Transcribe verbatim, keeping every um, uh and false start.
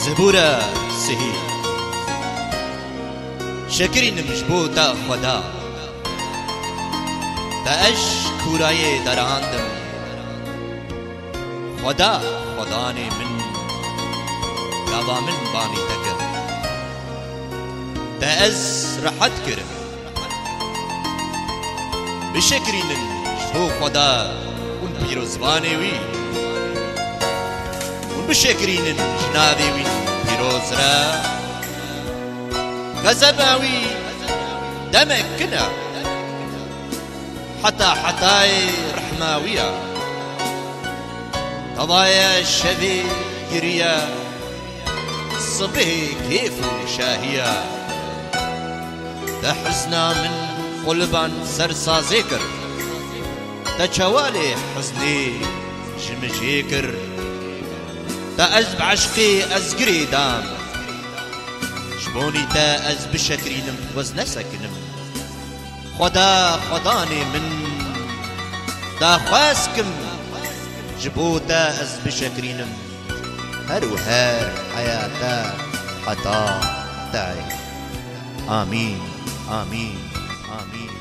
Zebûra sihî. Şekirînim ji bo te Xweda. Te ez ji kûrayê derahandim. Xweda, Xwedanê min, gava min banî te kir. Te ez rehet kirim. Bişekirînin ji bo Xweda û pîrozvanê wî. Hûn bişekirînin ji navê wî pîroz re. Xezeba wî demek kin e. Heta hetayê rehma wî ye. Tevaye şevê giriye, sibihê kêf û şahiye. Te hizna min xulban ser sazê kir. Te çewalê hiznê ji min jê kir. Te ez bi eşqê ez girê dam. Ji bonî te ez bişekirînim, wez nesekinim. Xweda, Xwedanê min, daxwaz kim, ji bo te ez bişekirînim. Her û her heyata heta tayê. Amîn, amîn, amîn.